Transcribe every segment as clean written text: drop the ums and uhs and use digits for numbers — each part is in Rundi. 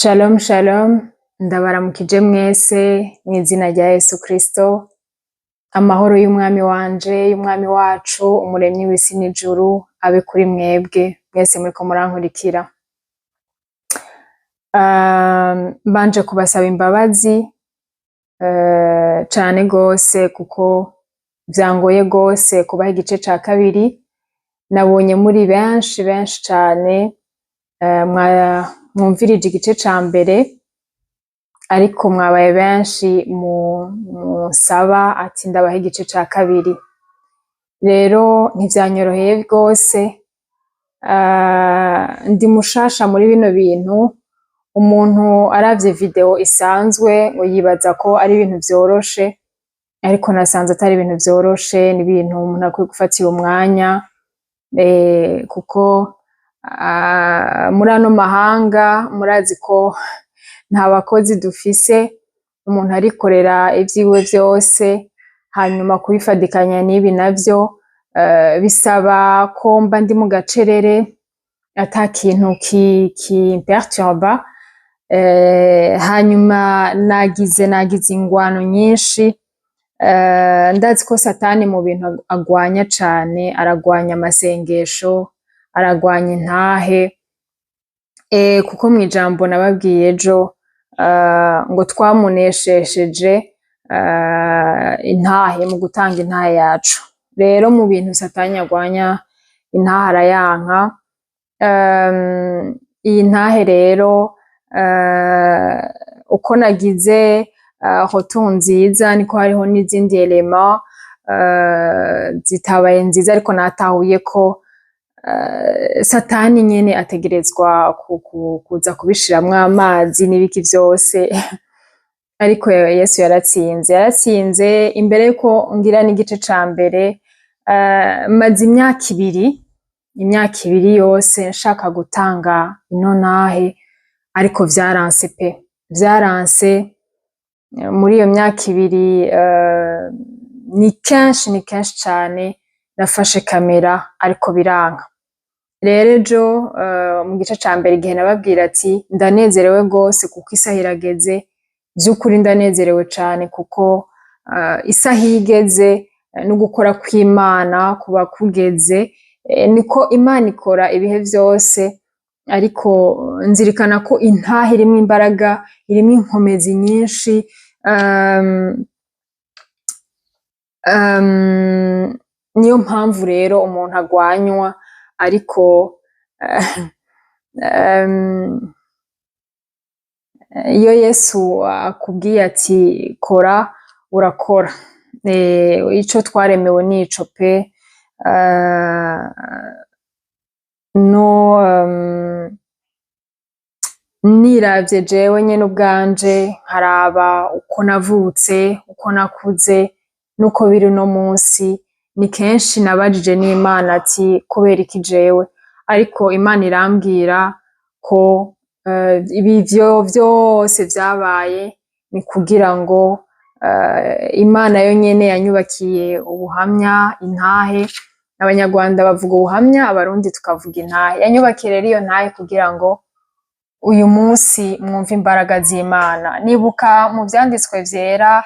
Shalom shalom, ndabaramukije mwese mw'izina rya Yesu Kristo. Amahoro y'Umwami wanje, y'Umwami wacu, umuremyi w'isi n'ijuru abe kuri mwebwe mwese muriko murankurikira. Mbanje kubasaba imbabazi cane gose kuko vyangoye gose kubaha igice ca kabiri. Nabonye muri benshi benshi cane mwumvirije igice ca mbere, ariko mwabaye benshi munsaba ati ndabaha igice ca kabiri. Rero ntivyanyoroheye gose, ndi mushasha muri bino bintu. Umuntu aravye video isanzwe ngo yibaza ko ari ibintu vyoroshe, ariko nasanze atari ibintu vyoroshe. Ni ibintu umuntu akwiye gufatira umwanya, kuko muri ano mahanga murazi ko nta bakozi dufise, umuntu arikorera ivyiwe vyose, hanyuma kubifadikanya n'ibi navyo bisaba ko mba ndi mu gacerere, ata kintu kimperturba. Hanyuma nagize ingwano nyinshi. Ndazi ko Satani mu bintu agwanya cane, aragwanya amasengesho, aragwanya intahe, kuko mw'ijambo nababwiye ejo ngo twamuneshesheje intahe mu gutanga intahe yacu. Rero mu bintu Satani agwanya, intahe arayanka. Iyi ntahe rero, uko nagize retour nziza, niko hariho n'izindi éléments zitabaye nziza, ariko natahuye ko Satani nyene ategerezwa kuza kubishiramwo amazi n'ibiki vyose, ariko Yesu yaratsinze, yaratsinze. Imbere yuko ngira n'igice ca mbere, maze imyaka 2, imyaka 2 yose nshaka gutanga ino ntahe, ariko vyaranse pe, vyaranse. Muri iyo myaka 2, ni kenshi, ni kenshi cane nafashe kamera, ariko biranka. Rero ejo mu gice ca mbere, igihe nababwira ati ndanezerewe gose kuko isaha irageze, vy'ukuri ndanezerewe cane kuko isaha iyo igeze no gukora kw'Imana kuba kugeze. Niko Imana ikora ibihe vyose, ariko nzirikana ko intahe irimwo imbaraga, irimwo inkomezi nyinshi. Niyo mpamvu rero umuntu agwanywa, ariko iyo Yesu akubwiye ati kora, urakora. Ico twaremewe nico pe. No niravye jewe nyene ubwanje, nkaraba uko navutse, uko nakuze nuko biri uno munsi, ni kenshi nabajije n'Imana ati kubera iki jewe? Ariko Imana irambwira ko ivyo vyose vyabaye ni kugira ngo Imana yo nyene yanyubakiye ubuhamya, intahe. Abanyarwanda bavuga ubuhamya, Abarundi tukavuga intahe. Yanyubakiye rero iyo ntahe kugira ngo uyu munsi mwumve imbaraga z'Imana. Nibuka mu vyanditswe vyera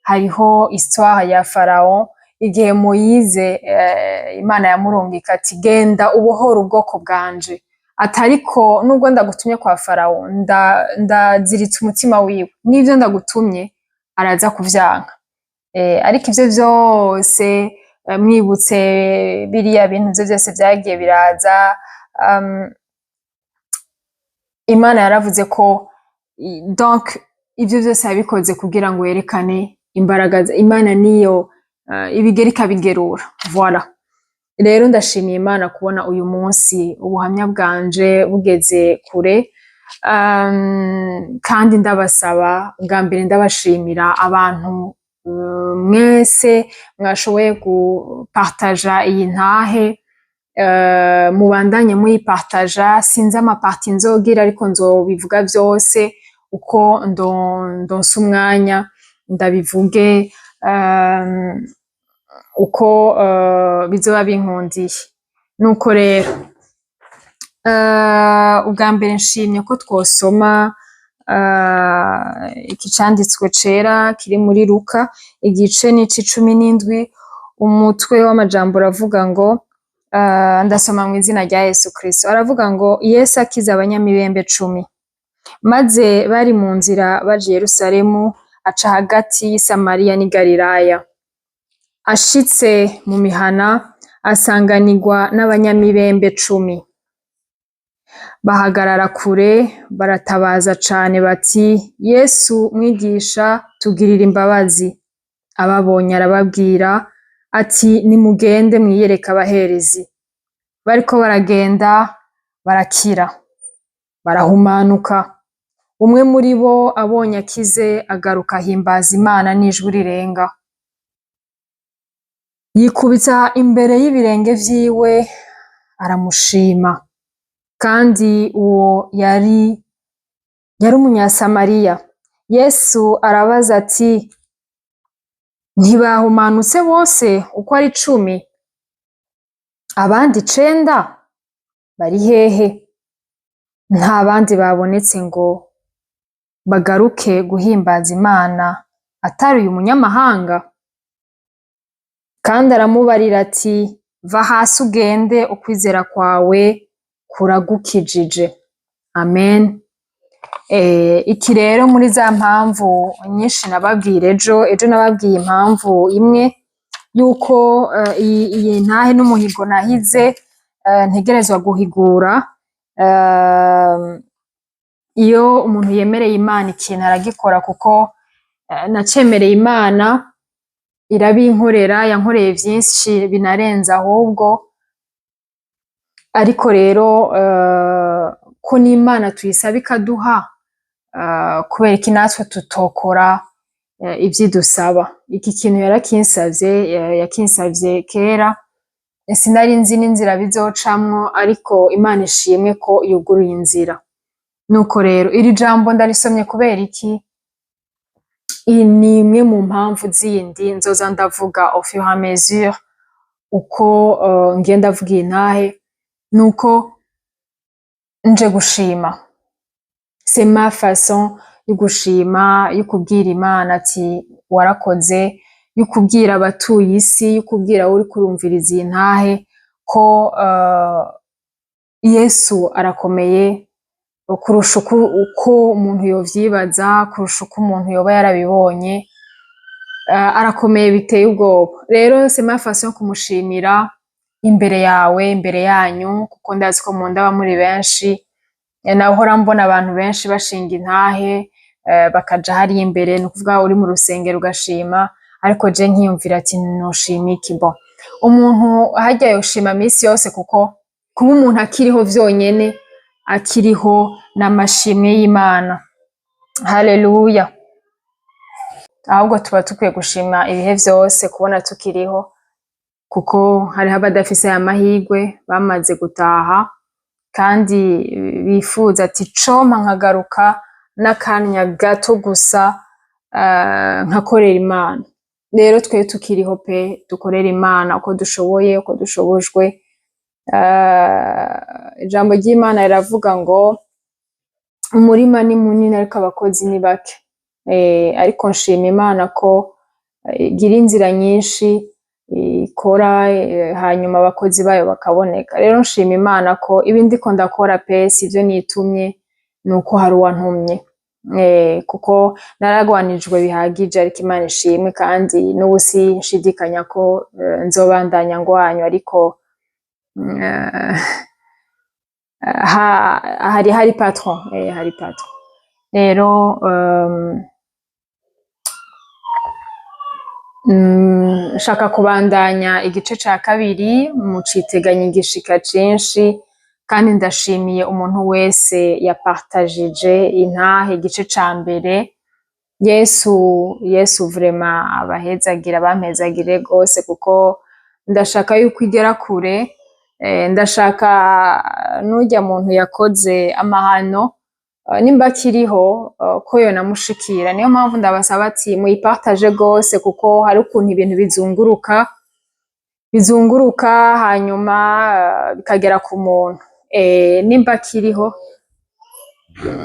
hariho histoire ya Farawo, igihe Moyize Imana yamurungika ati genda ubohore ubwoko bwanje, ati ariko nubwo ndagutumye kwa Farawo, ndaziritse umutima wiwe, n'ivyo ndagutumye araza kuvyanka. Ariko ivyo vyose, mwibutse biriya bintu vyo vyose vyagiye biraza, Imana yaravuze ko donc ivyo vyose yabikoze kugira ngo yerekane imbaraga. Imana niyo ibigera ikabigerura, voilà. Rero ndashimiye Imana kubona uyu munsi ubuhamya bwanje bugeze kure, kandi ndabasaba bwa mbere, ndabashimira abantu mwese mwashoboye gupartaja iyi ntahe. Mubandanye muyipartaja. Sinzi ama parties nzogira, ariko nzobivuga vyose uko ndonse umwanya, ndabivuge uko bizoba binkundiye. Nuko rero, ubwa mbere nshimye ko twosoma Iki canditswe cera kiri muri Luka, igice ni ic'icumi n'indwi, umutwe w'amajambo uravuga ngo, ndasoma mw'izina rya Yesu Kristo, aravuga ngo: Yesu akiza abanyamibembe 10. Maze bari mu nzira baja i Yerusalemu, aca hagati y'i Samariya n'i Galilaya. Ashitse mu mihana, asanganirwa n'abanyamibembe 10. Bahagarara kure, baratabaza cane bati: "Yesu, mwigisha, tugirire imbabazi." Ababonye arababwira ati: "Nimugende mwiyereke abaherezi." Bariko baragenda, barakira, barahumanuka. Umwe muri bo abonye akize, agaruka ahimbaza Imana n'ijwi rirenga. Yikubita imbere y'ibirenge vyiwe, aramushima. Kandi uwo yari umunyasamariya. Yesu arabaza ati: "Ntibahumanutse bose uko ari 10? Abandi icenda bari hehe? Nta bandi babonetse ngo bagaruke guhimbaza Imana atari uyu munyamahanga?" Kandi aramubarira ati: "Va hasi ugende, ukwizera kwawe kuragukijije." Amen. Iki rero muri za mpamvu nyinshi nababwira ejo, ejo nababwiye impamvu imwe yuko iyi ntahe n'umuhigo nahize, ntegerezwa guhigura. Iyo umuntu yemereye Imana ikintu, aragikora, kuko nacemereye Imana, irabinkorera, yankoreye vyinshi binarenze ahubwo. Ariko rero ko n'Imana tuyisaba ikaduha, kubera iki natwe tutokora ivyo idusaba? Iki kintu yarakinsavye, yakinsavye kera, sinari nzi n'inzira bizocamwo, ariko Imana ishimwe ko yuguruye inzira. Nuko rero iri jambo ndarisomye kubera iki? Iyi ni imwe mu mpamvu zindi nzoza ndavuga au fur et à mesure uko ngenda mvuga iyi ntahe, nuko nje gushima. C'est ma façon yo gushima, yo kubwira Imana ati: "Warakoze", yo kubwira abatuye isi, yo kubwira wowe uriko urumviriza iyi ntahe ko Yesu arakomeye kurusha uko umuntu yovyibaza, kurusha uko umuntu yoba yarabibonye. Arakomeye biteye ubwoba. Rero c'est ma façon yo kumushimira imbere yawe, imbere yanyu, kuko ndazi ko mundaba muri benshi. Nahora mbona abantu benshi bashinga intahe, bakaja hariya imbere, ni ukuvuga uri mu rusengero ugashima, ariko je nkiyumvira ati: "Noshima iki?" Bon, umuntu harya yoshima misi yose, kuko kuba umuntu akiriho vyonyene, akiriho n'amashimwe y'Imana. Haleluya! Ahubwo tuba dukwiye gushima ibihe vyose kubona tukiriho, kuko hariho abadafise aya mahirwe, bamaze gutaha, kandi bifuza ati: "Compa nkagaruka n'akanya gato gusa, nkakorera Imana." Rero twe tukiriho pe, dukorere Imana uko dushoboye, uko dushobojwe. Ijambo ry'Imana riravuga ngo umurima ni munini ariko abakozi ni bake. Ariko nshima Imana ko igira inzira nyinshi ikora, hanyuma abakozi bayo bakaboneka. Rero nshima Imana ko ibi ndiko ndakora pe, sivyo nitumye, nuko hari uwantumye. Kuko naragwanijwe bihagije, ariko Imana ishimwe, kandi n'ubu sinshidikanya ko nzobandanya ngwanywa, ariko hari patron, hari patron. Rero nshaka kubandanya igice ca kabiri, muciteganya igishika cinshi, kandi ndashimiye umuntu wese yapartagije intahe igice ca mbere. Yesu, Yesu vraiment abahezagire, abampezagire gose, kuko ndashaka yuko igera kure. Ndashaka n'urya muntu yakoze amahano, nimba akiriho, ko yonamushikira. Niyo mpamvu ndabasaba ati muyipartage gose, kuko hari ukuntu ibintu bizunguruka, bizunguruka, hanyuma bikagera ku muntu. Nimba akiriho,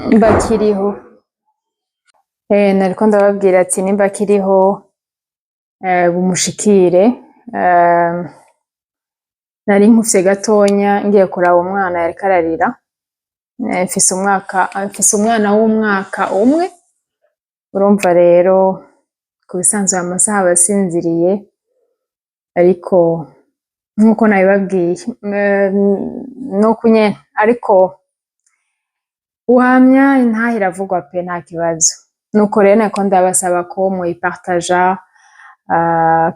nimba akiriho. Nariko ndababwira ati nimba akiriho bumushikire. Nari nkufye gatonya ngiye kuraba umwana yariko ararira. Mfise umwana w'umwaka 1, urumva rero ku bisanzwe aya masaha aba asinziriye, ariko nkuko nabibabwiye nuku nyene, ariko uhamya intahe iravugwa pe, nta kibazo. Nuko rero nariko ndabasaba ko mwoyipartaja,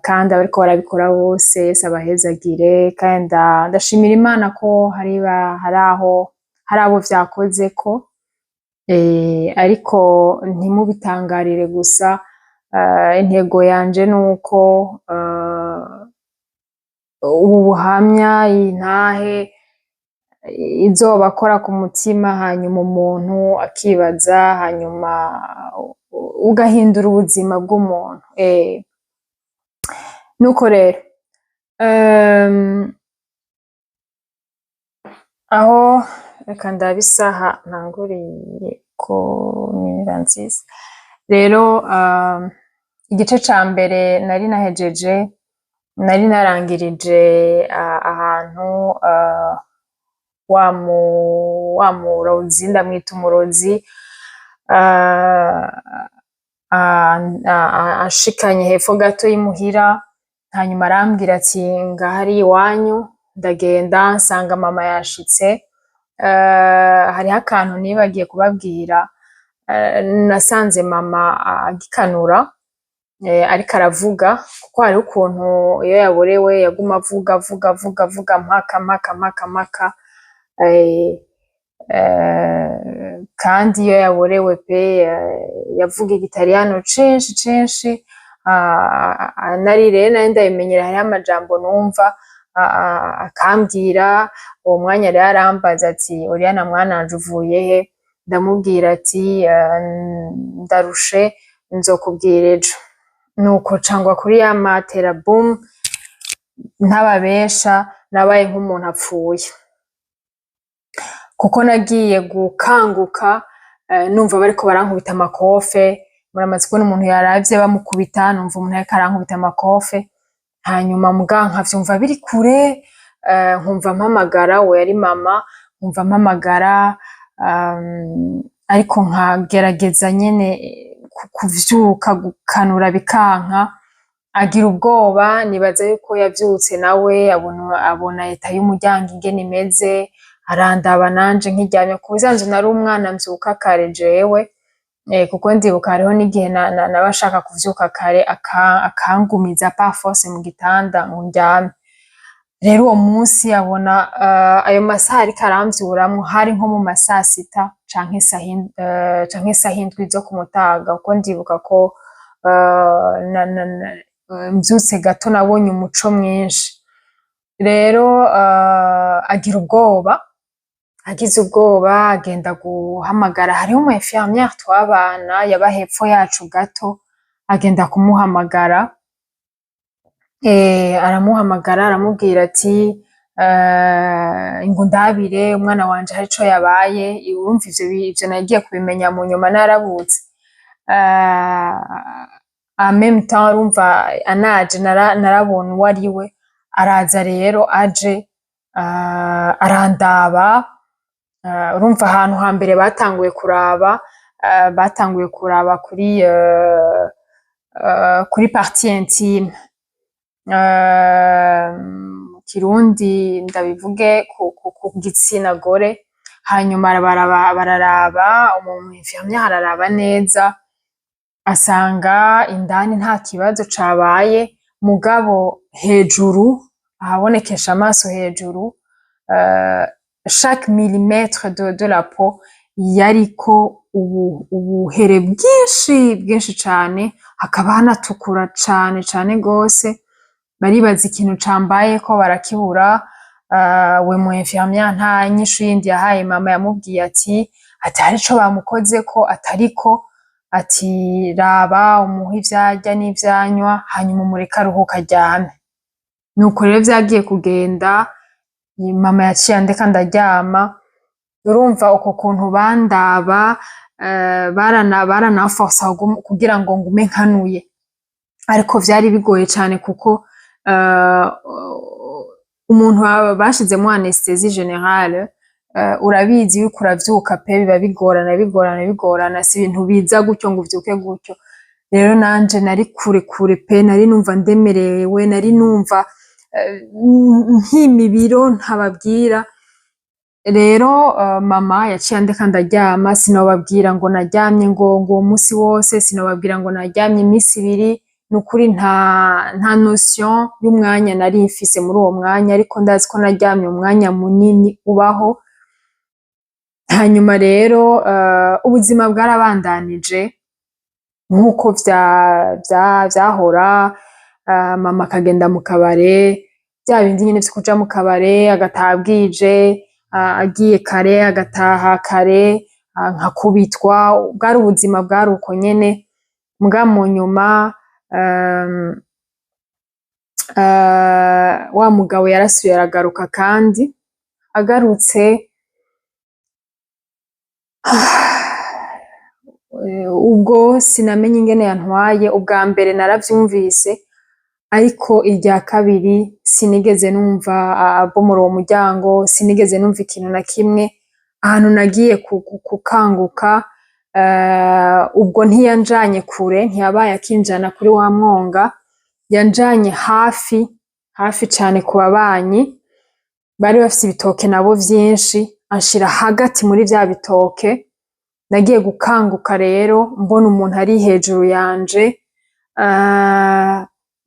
kandi abariko barabikora bose Yesu abahezagire, kandi ndashimira Imana ko hari aho hari abo vyakozeko, ariko ntimubitangarire gusa. Intego yanje nuko ubu buhamya, iyi ntahe izobakora ku mutima, hanyuma umuntu akibaza, hanyuma ugahindura ubuzima bw'umuntu. Nuko rero aho reka ndabe isaha ntanguriyeko ni nziza. Rero igice ca mbere nari nahejeje, nari narangirije ahantu wa murozi, ndamwita umurozi, anshikanye hepfo gato y'imuhira, hanyuma arambwira ati ngaha ari iwanyu. Ndagenda nsanga mama yashitse. Hariho akantu nibagiye kubabwira. Nasanze mama agikanura, ariko aravuga, kuko hariho ukuntu iyo yaborewe yaguma avuga avuga avuga avuga mpaka mpaka mpaka mpaka. Kandi iyo yaborewe pe yavuga igitaliyano cinshi cinshi. Nari rero nari ndabimenyera, hariho amajambo numva akambwira. Uwo mwanya rero arambaza ati: "Oriana mwananje, uvuye he?" Ndamubwira ati: "Ndarushe, nzokubwira ejo." Nuko cangwa kuri ya matera, bum. Ntababesha, nabaye nk'umuntu apfuye, kuko nagiye gukanguka numva bariko barankubita amakofe. Muramaze kubona umuntu yaravye bamukubita? Numva umuntu ariko arankubita amakofe, hanyuma muga nkavyumva biri kure, nkumva mpamagara, uwo yari mama, nkumva mpamagara, ariko nkagerageza nyene kuvyuka, gukanura bikanka. Agira ubwoba, nibaza yuko yavyutse nawe abona état y'umuryango ingene imeze, arandaba nanje nkiryamye. Ku bisanzwe nari umwana mvyuka kare jewe, kuko ndibuka hariho n'igihe naba nshaka kuvyuka kare akangumiza par force mu gitanda ngo ndyame. Rero uwo munsi abona ayo masaha ariko aramvyuramwo, hari nko mu masasita canke saha 7 zo ku mutaga, kuko ndibuka ko mvyutse gato nabonye umuco mwinshi. Rero agira ubwoba, agize ubwoba agenda guhamagara, hariho umu infirmière twabana yaba hepfo yacu gato, agenda kumuhamagara. Aramuhamagara, aramubwira ati ngo ndabire umwana wanje hari ico yabaye. Urumva ivyo nagiye kubimenya mu nyuma narabutse. En même temps urumva anaje narabona uwo ari we. Araza rero, aje arandaba. Urumva ahantu hambere batanguye kuraba, batanguye kuraba kuri partie intime, mu Kirundi ndabivuge ku gitsina gore. Hanyuma bararaba, umu infirmière araraba neza, asanga indani nta kibazo cabaye, mugabo hejuru ahabonekesha amaso hejuru, chaque millimètre de la peau yariko ubuhere bwinshi bwinshi cane, hakaba hanatukura cane cane gose. Baribaza ikintu cambayeko, barakibura. We mu infirmière nta nyishu yindi yahaye mama, yamubwiye ati hari ico bamukozeko, atariko ati raba umuhe ivyarya n'ivyanywa, hanyuma umureke aruhuke aryame. Nuko rero vyagiye kugenda, mama yaciye andeka ndaryama. Urumva uko kuntu bandaba. Baranamforsa kugira ngo ngume nkanuye, ariko vyari bigoye cane kuko umuntu bashizemwo anesthésie générale, urabizi yuko uravyuka pe, biba bigorana, bigorana, bigorana. Si ibintu biza gutyo ngo uvyuke gutyo. Rero nanje nari kure kure pe, nari numva ndemerewe, nari numva mpima ibiro ntababwira. Rero mama yaciye andeka ndaryama. Sinobabwira ngo naryamye ngo uwo musi wose, sinobabwira ngo naryamye imisi 2. Nukuri nta notion y'umwanya nari mfise muri uwo mwanya, ariko ndazi ko naryamye umwanya munini ubaho. Hanyuma rero ubuzima bwarabandanije nk'uko vyahora. Mama akagenda mu kabare, vya bindi nyene vyo kuja mu kabare, agataha bwije, agiye kare agataha kare, nkakubitwa. Bwari ubuzima, bwari uko nyene. Muga mu nyuma wa mugabo yarasubiye aragaruka, kandi agarutse ubwo sinamenye ingene yantwaye. Ubwa mbere naravyumvise, ariko irya kabiri sinigeze numva abomora uwo muryango, sinigeze numva ikintu na kimwe. Ahantu nagiye gukanguka, ubwo ntiyanjanye kure, ntiyabaye akinjana kuri wa mwonga, yanjanye hafi hafi cane ku babanyi bari bafise ibitoke nabo vyinshi, anshira hagati muri vya bitoke. Nagiye gukanguka rero mbona umuntu ari hejuru yanje.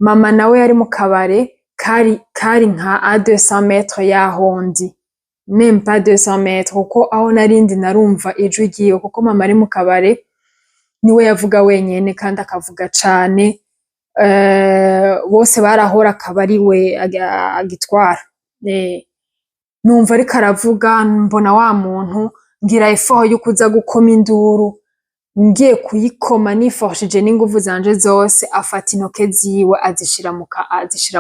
Mama nawe yari mu kabare, kari nka a 200 mètres yaho ndi, même pas 200 mètres, kuko aho narindi narumva ijwi ryiwe, kuko mama ari mu kabare niwe yavuga wenyene kandi akavuga cane. Bose barahora akaba ariwe agitwara. Numva ariko aravuga, mbona wa muntu, ngira effort yo kuza gukoma induru. Ngiye kuyikoma niforshije n'inguvu zanje zose, afata intoke ziwe azishira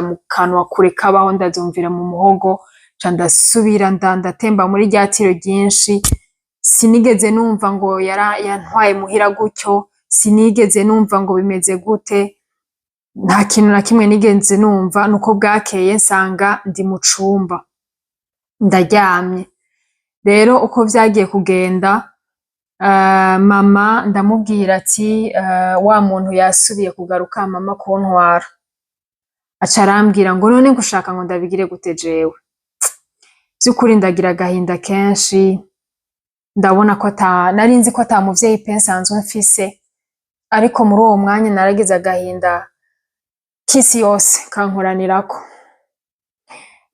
mu kanwa kure kabaho, ndazumvira mu muhogo, nca ndasubira ndatemba muri rya tiro ryinshi. Sinigeze numva ngo yantwaye muhira gutyo, sinigeze numva ngo bimeze gute, nta kintu na kimwe nigeze numva. Nuko bwakeye nsanga ndi mu cumba ndaryamye. Rero uko vyagiye kugenda, mama ndamubwira ati wa muntu yasubiye kugaruka mama kuntwara. Aca arambwira ngo none ngushaka ngo ndabigire gute jewe? Vy'ukuri ndagira agahinda kenshi, ndabona ko ata nari nzi ko ata muvyeyi pe nsanzwe mfise, ariko muri uwo mwanya naragize agahinda k'isi yose kankoranirako.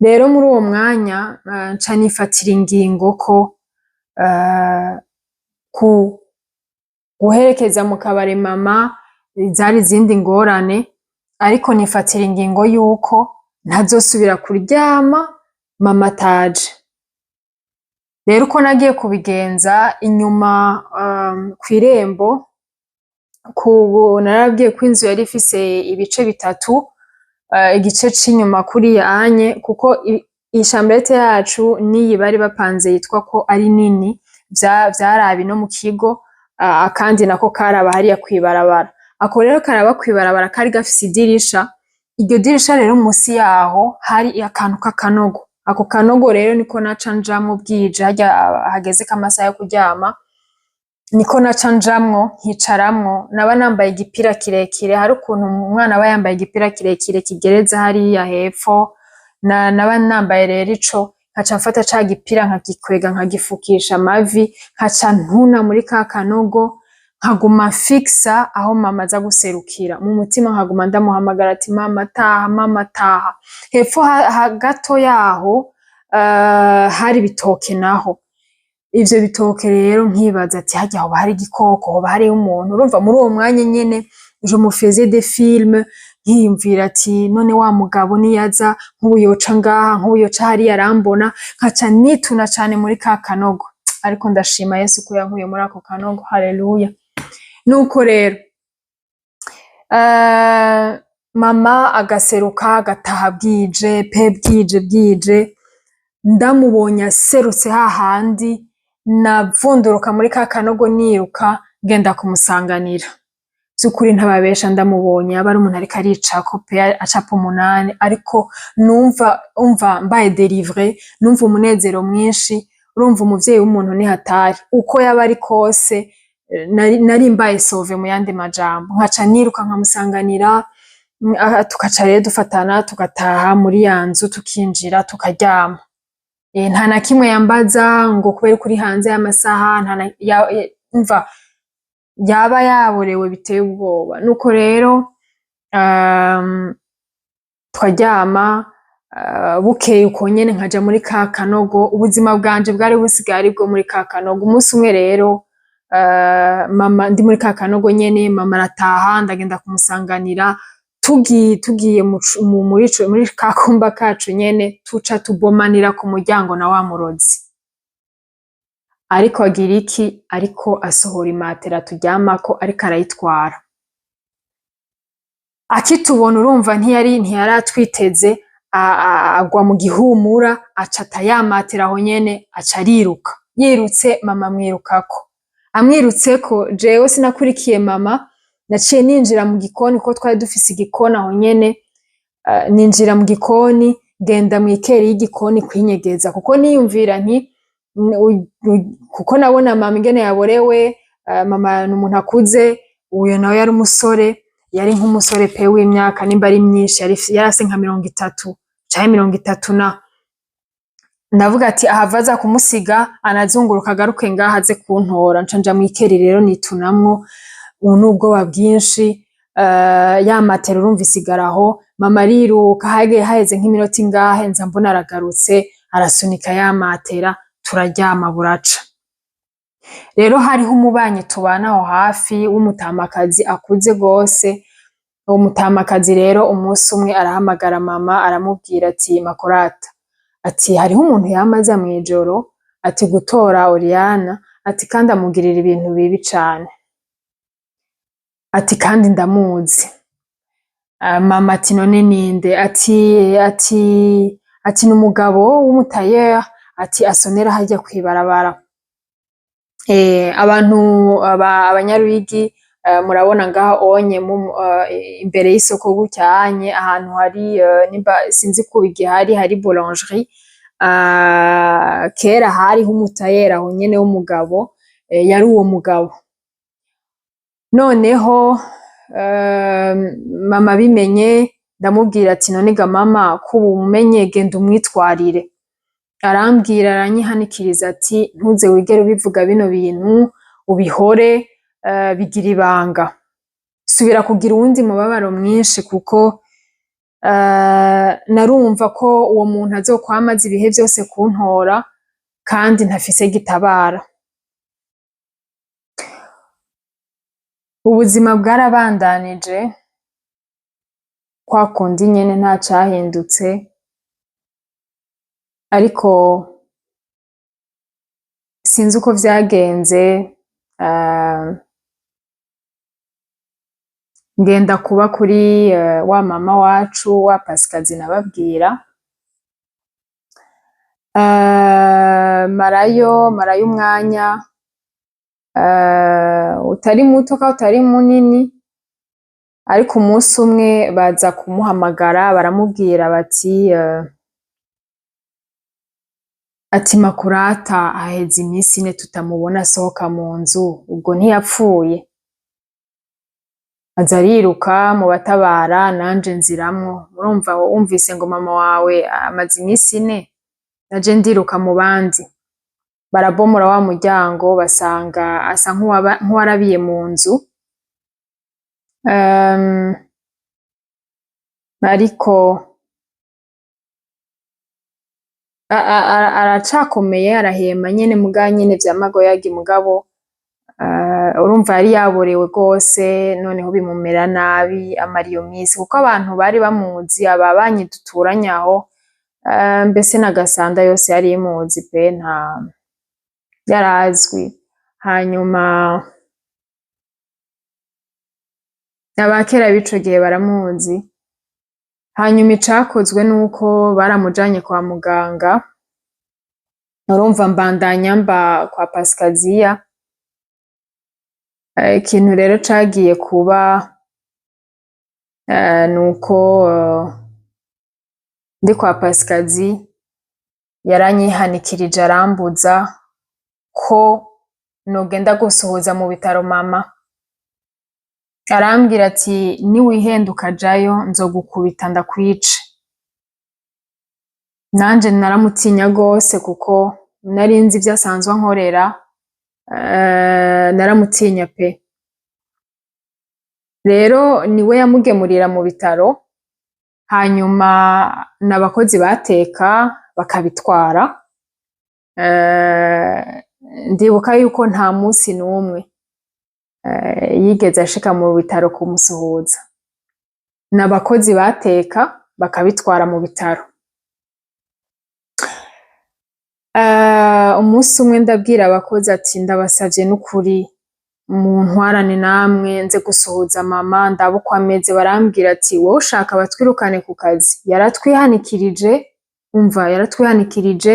Rero muri uwo mwanya nca nifatira ingingo ko ku guherekeza mu kabare mama zari izindi ngorane, ariko nifatira ingingo yuko ntazosubira kuryama mama ataje. Rero uko nagiye kubigenza, inyuma kw'irembo, narabwiye ko inzu yari ifise ibice bitatu, igice c'inyuma kuriya anye, kuko iyi chambrette yacu n'iyi bari bapanze yitwa ko ari nini, vyaraba ino mu kigo, akandi nako karaba hariya kw'ibarabara. Ako rero karaba kw'ibarabara kari gafise idirisha. Iryo dirisha rero musi yaho hari akantu k'akanogo. Ako kanogo rero niko naca njamwo bwije, harya hageze k'amasaha yo kuryama, niko naca njamwo nkicaramwo. Naba nambaye igipira kirekire, hari ukuntu umwana aba yambaye igipira kirekire kigereza hariya hepfo, naba nambaye rero ico, nkaca mfata ca gipira nkagikwega, nkagifukisha amavi, nkaca ntuna muri ka kanogo, nkaguma mfikisa aho mama aza guserukira. Mu mutima nkaguma ndamuhamagara ati mama taha, mama taha. Hepfo gato yaho hari ibitoke naho. Ivyo bitoke rero nkibaza ati harya hoba hari igikoko, hoba hariyo umuntu? Urumva muri uwo mwanya nyene je me faisais des films, nkiyumvira ati none wa mugabo niyaza, nk'ubu yoca ngaha, nk'ubu yoca hariya arambona, nkaca nituna cane muri ka kanogo. Ariko ndashima Yesu ko yankuye muri ako kanogo, haleluya. Nuko rero mama agaseruka agataha bwije pe, bwije bwije. Ndamubonye aserutse hahandi Navunduruka muri ka kanogo niruka ngenda kumusanganira. Vy'ukuri ntababesha, ndamubonye yaba ari umuntu ariko aricako pe, acapa 8, ariko numva umva mbaye délivrée, numva umunezero mwinshi. Urumva umuvyeyi w'umuntu ni hatari, uko yaba ari kose nari mbaye sauvée. Mu yandi majambo, nkaca niruka nkamusanganira, tugaca rero dufatana tugataha muri ya nzu, tukinjira tukaryama. Nta na kimwe yambaza ngo kubera ko uri hanze y'amasaha, nta na umva yaba yaborewe biteye ubwoba. Nuko rero tukaryama, bukeye uko nyene nkaja muri ka kanogo. Ubuzima bwanje bwari busigaye aribwo muri ka kanogo. Umunsi umwe rero, mama, ndi muri ka kanogo nyene, mama arataha, ndagenda kumusanganira. Tugiye muri ka kumba kacu nyene, tuca tubomanira ku muryango na wa murozi. Ariko agira iki? Ariko asohora imatera turyamako, ariko arayitwara. Akitubona, urumva ntiyaratwiteze, agwa mu gihumura, aca ata ya matera aho nyene, aca ariruka. Yirutse, mama amwirukako. Amwirutseko, jewe sinakurikiye mama, naciye ninjira mu gikoni kuko twari dufise igikoni aho nyene. Ninjira mu gikoni, ngenda mw'ikeri y'igikoni kwinyegeza, kuko niyumvira nti kuko nabona mama ingene yaborewe. Mama ni umuntu akuze, uyo nawe yari umusore, yari nk'umusore pe w'imyaka nimba ari myinshi, yari afise nka 30 canke 30 na. Ndavuga ati ahava aza kumusiga anazunguruka agaruke ngaha aze kuntora. Nca nja mw'ikeri rero nitunamwo, ubu n'ubwoba bwinshi. Ya matera urumva isigara aho. Mama ariruka, hagiye haheze nk'iminota ingahe, nza mbona aragarutse, arasunika ya matera, turaryama buraca. Rero hariho umubanyi tubana aho hafi w'umutamakazi akuze gose. Uwo mutamakazi rero umunsi umwe arahamagara mama, aramubwira ati: "Makorata," ati, "hariho umuntu yama aza mw'ijoro," ati, "gutora Oriana," ati, "kandi amugirira ibintu bibi cane," ati, "kandi ndamuzi." Mama ati: "None ninde?" Ati: "Ni umugabo w'umutayeri," ati, "asonera harya kw'ibarabara." Abantu abanyaruyigi murabona ngaho onye imbere y'isoko gutyanye ahantu hari nimba sinzi ko igihari, hari boulangerie. Kera hariho umutayeri aho nyene w'umugabo, yari uwo mugabo. Noneho mama abimenye, ndamubwira ati: "None ga mama, ko ubu umenye, genda umwitwarire." Arambwira, aranyihanikiriza ati: "Ntuze wigere ubivuga bino bintu, ubihore, bigira ibanga." Subira kugira uwundi mubabaro mwinshi, kuko narumva ko uwo muntu azokwama aza ibihe vyose kuntora kandi ntafise gitabara. Ubuzima bwarabandanije kwa kundi nyene, nta cahindutse, ariko sinzi uko vyagenze, ngenda kuba kuri wa mama wacu wa Pasikazi nababwira. Marayo umwanya utari muto kandi utari munini, ariko umunsi umwe baza kumuhamagara, baramubwira bati ati: "Makurata haheze iminsi 4 tutamubona asohoka mu nzu, ubwo ntiyapfuye?" Aza ariruka mu batabara, nanje nziramwo. Murumva wumvise ngo mama wawe amaze iminsi 4, naje ndiruka mu bandi. Barabomora wa muryango, basanga asa nk'uwarabiye mu nzu, ariko aracakomeye, arahema nyene, muga nyene vya magoyagi. Mugabo urumva yari yaborewe gose, noneho bimumera nabi, amara iyo misi, kuko abantu bari bamuzi, ababanyi duturanye aho, mbese na Gasanda yose yari imuzi pe, nta yarazwi. Hanyuma abakera b'ico gihe baramuzi. Hanyuma icakozwe nuko baramujanye kwa muganga. Urumva mbandanya mba kwa Pasikaziya. Ikintu rero cagiye kuba nuko ndi kwa Pasikazi yaranyihanikirije, arambuza ko nogenda gusuhuza mu bitaro mama. Arambwira ati: "Niwihenda ukajayo, nzogukubita ndakwice." Nanje naramutinya gose kuko nari nzi ivyo asanzwe ankorera, naramutinya pe. Rero niwe yamugemurira mu bitaro, hanyuma n'abakozi bateka bakabitwara. Ndibuka yuko nta musi n'umwe yigeze ashika mu bitaro kumusuhuza. N'abakozi bateka bakabitwara mu bitaro. Umusi umwe ndabwira abakozi ati: "Ndabasavye n'ukuri, muntwarane namwe nze gusuhuza mama, ndabe uko ameze." Barambwira ati: "Wowe ushaka batwirukane ku kazi? Yaratwihanikirije, umva, yaratwihanikirije,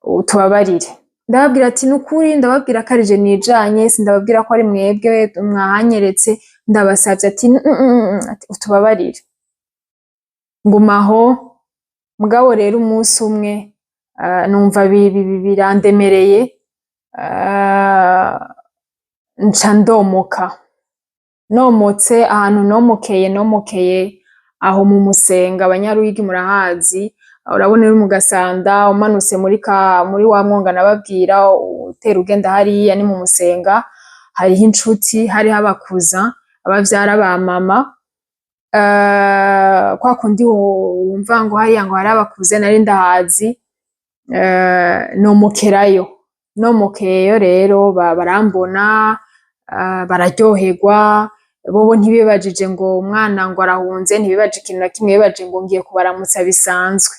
utubabarire." Ndababwira ati: "Nukuri, ndababwira ko arije nijanye, sindababwira ko ari mwebwe mwahanyeretse, ndabasavye." Ati: "Ati utubabarire." Ngumaho. Mugabo rero umunsi umwe numva birandemereye, nca ndomoka. Nomotse, ahantu nomokeye, nomokeye aho mu Musenga. Abanyaruyigi murahazi. Urabona uri mu Gasanda, umanutse muri wa mwonga nababwira, utera ugenda hariya ni mu Musenga. Hariho incuti, hariho abakuza, abavyara ba mama. Kwa kundi wumva ngo hariya ngo hari abakuze, nari ndahazi. Nomokerayo. Nomokeyeyo rero barambona, bararyoherwa. Bobo ntibibajije ngo umwana ngo arahunze, ntibibajije ikintu na kimwe, bibajije ngo ngiye kubaramutsa bisanzwe.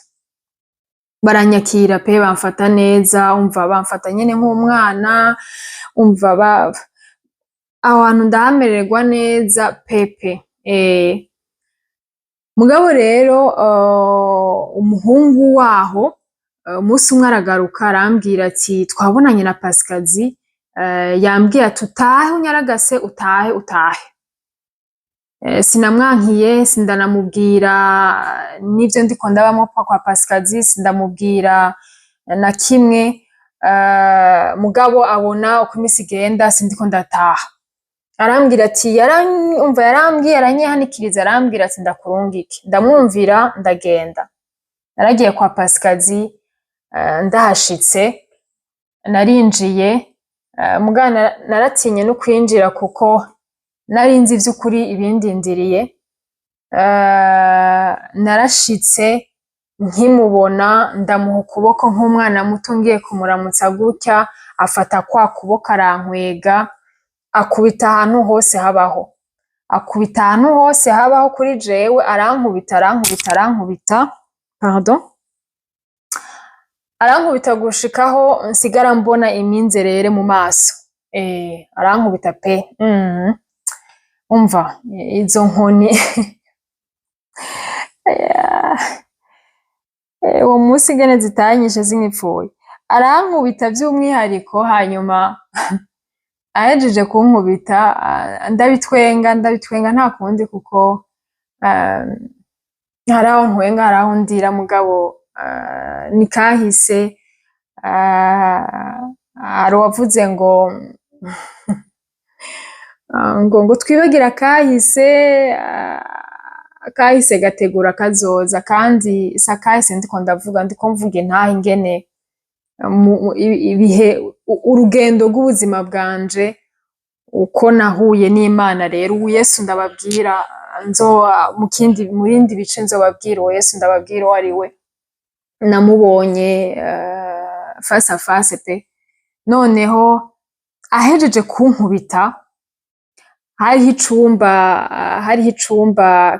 Baranyakira pe, bamfata neza, umva, bamfata nyene nk'umwana. Umva, aho hantu ndahamererwa neza pepe. Mugabo rero umuhungu waho umunsi umwe aragaruka, arambwira ati: "Twabonanye na Pasikazi, yambwiye ati utahe, unyaragase, utahe, utahe." Sinamwankiye, sindanamubwira n'ivyo ndiko ndabamwo kwa Pasikazi, sindamubwira na kimwe. Mugabo abona uko imisi igenda sindiko ndataha, arambwira ati, umva, yarambwiye, aranyihanikiriza, arambwira ati ndakurungike. Ndamwumvira, ndagenda. Naragiye kwa Pasikazi. Ndahashitse narinjiye, mugabo naratinye no kwinjira kuko nari nzi vy'ukuri ibindindiriye. Narashitse, nkimubona ndamuha ukuboko nk'umwana muto ngiye kumuramutsa gutya, afata kwa kuboko arankwega, akubita ahantu hose habaho, akubita ahantu hose habaho kuri jewe, arankubita, arankubita, arankubita, pardon, arankubita gushikaho nsigara mbona iminzerere mu maso. Arankubita pe. Umva, izo nkoni. Uwo musi ingene zitanyishe sinkipfuye. Arankubita vy'umwihariko, hanyuma ahejeje kunkubita, ndabitwenga, ndabitwenga, nta kundi, kuko hari aho ntwenga, hari aho ndira, mugabo ni kahise. Hari uwavuze ngo twibagire akahise, akahise gategura kazoza. Kandi si akahise ndiko ndavuga, ndiko mvuga intahe ingene ibihe, urugendo rw'ubuzima bwanje, uko nahuye n'Imana. Rero uwu Yesu ndababwira, nzo mu kindi, mu bindi bice nzobabwira uwo Yesu ndababwira uwo ari we. Namubonye face à face pe. Noneho ahejeje kunkubita, hariho icumba